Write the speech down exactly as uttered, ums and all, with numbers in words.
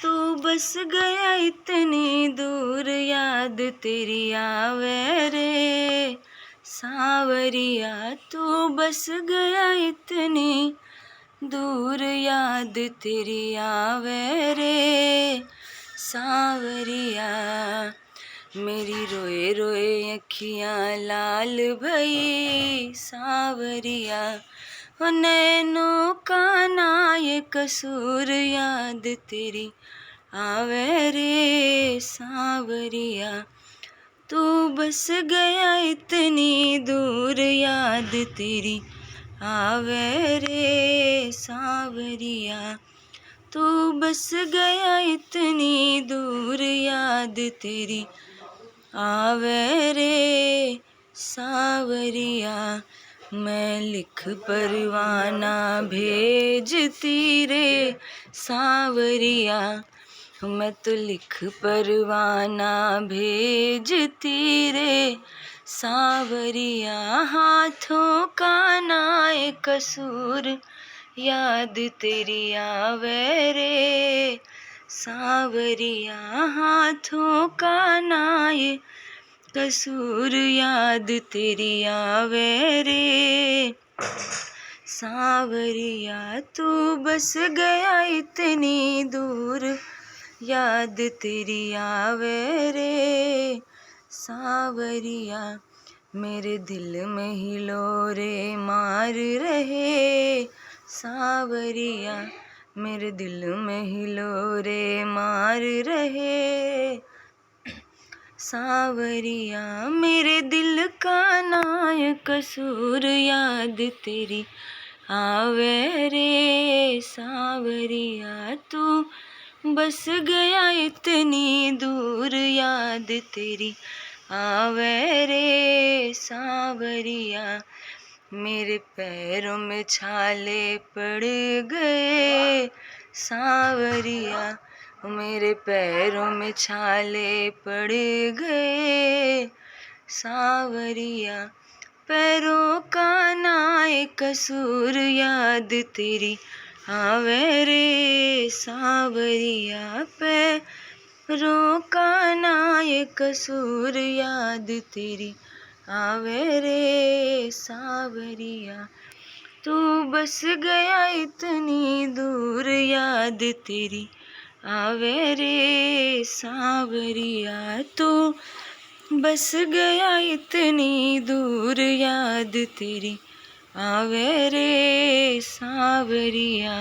तू बस गया इतनी दूर, याद तेरी आवे रे सांवरिया। तू बस गया इतनी दूर, याद तेरी आवे रे सांवरिया। मेरी रोए रोए अखियाँ लाल भई सांवरिया। ओ नैनों का ना ये कसूर, याद तेरी आवे रे सांवरिया। तू बस गया इतनी दूर, याद तेरी आवे रे सांवरिया। तू बस गया इतनी दूर, याद तेरी आवे रे सांवरिया। मैं लिख परवाना भेजती रे सांवरिया, मैं तो लिख परवाना भेजती रे सांवरिया। हाथों का ना ये कसूर, याद तेरी आवे रे सांवरिया। हाथों का ना ये कसूर, याद तेरी आवे रे सांवरिया। तू बस गया इतनी दूर, याद तेरी आवे रे सांवरिया। मेरे दिल में हिलोरे मार रहे सांवरिया, मेरे दिल में हिलोरे मार रहे सांवरिया। मेरे दिल का ना ये कसूर, याद तेरी आवे रे सांवरिया। तू बस गया इतनी दूर, याद तेरी आवे रे सांवरिया। मेरे पैरों में छाले पड़ गए सांवरिया, मेरे पैरों में छाले पड़ गए सांवरिया। पैरों का ना ये कसूर, याद तेरी आवे रे सांवरिया। पैरों का ना ये कसूर, याद तेरी आवे रे सांवरिया। तू बस गया इतनी दूर, याद तेरी आवे रे सांवरिया। तू बस गया इतनी दूर, याद तेरी आवे रे सांवरिया।